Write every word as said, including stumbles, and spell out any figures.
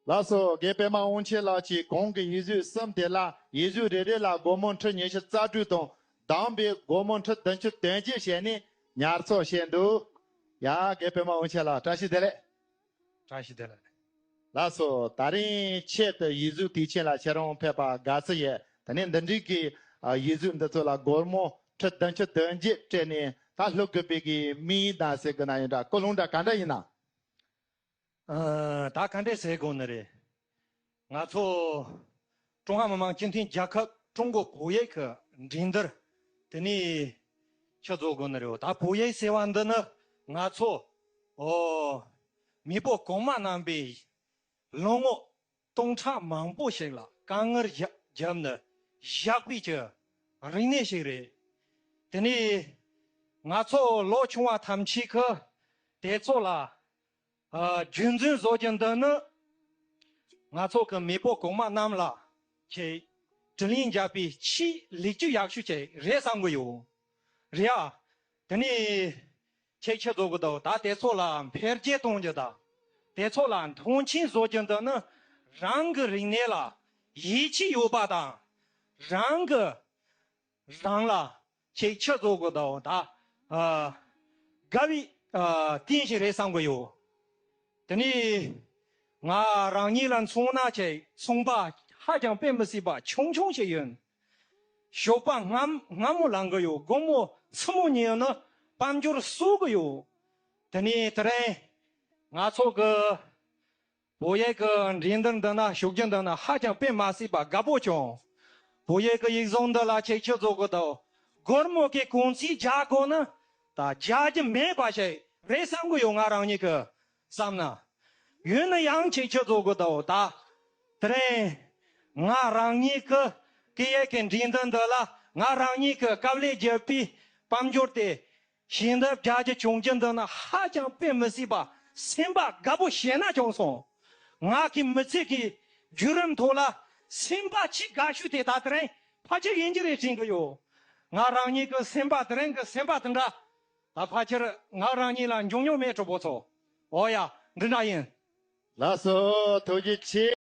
ལགས་སོ། རྒན་པད་མ་དབང་ཆེན་ལགས་ཀྱིས་གོང་གི་ཡིག་གཟུགས་གསུམ་དེ་ལ་ཡིག་གཟུགས་རེ་རེ་ལ་སྒོར་མོ་ཁྲི་ཉི་ཤུ་རྩ་དྲུག་དང་བསྡོམས་པས་སྒོར་མོ་ཁྲི་བདུན་ཅུ་དོན་བརྒྱད་བྱས་ནས་ཉར་ཚགས་བྱས་འདུག་ཡ། རྒན་པད་མ་དབང་ཆེན་ལགས། བཀྲ་ཤིས་བདེ་ལེགས། བཀྲ་ཤིས་བདེ་ལེགས། ལགས་སོ། ད་རིང་ཆེད་དུ་ཡིག་གཟུགས་དུས་ཆེན་ལ་ཁྱེད་རང་ཕེབས་པ་དགའ་བསུ་ཡོད། ད་ནི་འདི་འདྲའི་གི་ཡིག་གཟུགས་འདི་ཚོ་ལ་སྒོར་མོ་ཁྲི་བདུན་ཅུ་དོན་བརྒྱད་སྤྲད་ནས་ད་ལྷོ་དགོས་པའི་གི་མིང་དང་ཟེར་དགོས་ན་ཡིན་འདྲ། ཀུན་སློང་འདྲ་ག་འདྲ་ཡིན་ན། ཨ། ད་ག་འདྲས་ཟེར་དགོས་ནི་རེད། ང་ཚོ་ཀྲུང་ཧྭ་མི་དམངས་སྤྱི་མཐུན་རྒྱལ་ཁབ་ཀྲུང་གོ་བོད་ཡིག་གི་འགྲན་བསྡུར་དེ་ནས་ཆི་ཟེར་དགོས་ནི་རེད། ད་བོད་ཡིག་ཟེར་བ་འདི་ནི་ང་ཚོ་ཨོ་མེས་པོ་གོང་མ་རྣམ་པས་ལོ་ངོ་སྟོང་ཕྲག་མང་པོ་ཞིག་ལ་དཀའ་ངལ་བརྒྱབ་ནས་བཞག་པའི་ཀྱི་རིག་གནས་ཤིག་རེད། དེ་ནས་ང་ཚོ་ལོ་ཆུང་བ་ཐམས་ཅད་ཀྱིས་དེ་ཚོ་ལ་ཨ། རྒྱུན་འཛིན་བཟོ་རྒྱུ་འདི་ནི་ང་ཚོ་གི་མེས་པོ་གོང་མ་རྣམས་ལ་ཁྱེད་དྲིན་ལན་འཇལ་བའི་ཆེས་ལེགས་བཅོས་ཡག་ཤོས་ཅིག་རེད་བསམ་གི་ཡོད། རེད་ཨ། དེ་ནས་ཁྱེད་ཆི་ཟེར་དགོས་འདུག་ད་དེ་ཚོ་ལ་འཕེལ་རྒྱས་གཏོང་རྒྱུ་དང་དེ་ཚོ་ལ་མཐོང་ཆེན་བཟོ་རྒྱུ་འདི་ནི་རང་གི་རིག་གནས་ལ་ཡིད་ཆེས་ཡོད་པ་དང་རང་གི་རང་ལ་ཁྱེད་ཆི་ཟེར་དགོས་འདུག་ད་ཨ། དགའ་བའི་ཨ། རྟེན་ཞིག་རེད་བསམ་གི་ཡོད། དེ་ནས་ང་རང་ཉིད་ལ་མཚོན་ན་ཁྱེད་ཚོང་པ་ཧ་ཅང་དཔེ་མི་སྲིད་པ་ཆུང་ཆུང་ཞིག་ཡིན། ཞོགས་པ་སྔ་སྔ་མོ་ལངས་གི་ཡོད། དགོང་མོ་སྲུ་མོ་ཉལ་ནས་དཔལ་འབྱོར་གསོ་གི་ཡོད། དེ་ནས་དེ་རིང་ང་ཚོ་གི་བོད་ཡིག་གི་འགྲན་བསྡུར་འདི་ན་ཞུགས་རྒྱུ་འདི་ན་ཧ་ཅང་དཔེ་མ་སྲིད་པ་དགའ་པོ་བྱུང་། བོད་ཡིག་གི་ཡིག་གཟུགས་འདི་ལ་ཁྱེད་ཆི་ཟེར་དགོས་འདུག་སྒོར་མོ་གི་གོང་ཚད་རྒྱག་དགོས་ན་ད་རྒྱག་རྒྱུ་མེད་པ་ཞིག་རེད་བསམ་གི་ཡོད། ང་རང་ཉིད་ཀྱིས་བསམ་ན། ཡིན་ན་ཡང་ཁྱེད་ཆི་ཟེར་དགོས་འདུག་ད་དེ་རིང་ང་རང་ཉིད་ཀྱི་སྐད་ཡིག་གི་འགྲན་བསྡུར་འདི་ལ་ང་རང་ཉིད་ཀྱིས་དཀའ་ལས་བརྒྱབ་པའི་དཔལ་འབྱོར་དེ་ཞལ་འདེབས་རྒྱག་རྒྱུ་བྱུང་རྒྱུ་འདི་ནི་ཧ་ཅང་དཔེ་མི་སྲིད་པ་སེམས་པ་དགའ་པོ་ཞེ་ན་བྱུང་སོང་། ང་གི་མི་ཚེ་གི་བརྒྱུད་རིམ་ཐོག་ལ་སེམས་པ་ཆེས་དགའ་ཤོས་དེ་ད་དེ་རིང་ཕལ་ཆེར་ཡིན་གྱི་རེད་དྲན་གྱི་ཡོད། ང་རང་ཉིད་ཀྱི་སེམས་པ་དེ་རིང་གི་སེམས་པ་དེ་འདྲ་ད་ཕལ་ཆེར་ང་རང་ཉིད་ལ་འབྱུང་མྱོང་མེད། གྲོགས་པོ་ཚོ། འོ་ཡ། འདི་འདྲ་ཡིན། ལགས་སོ། ཐུགས་རྗེ་ཆེ།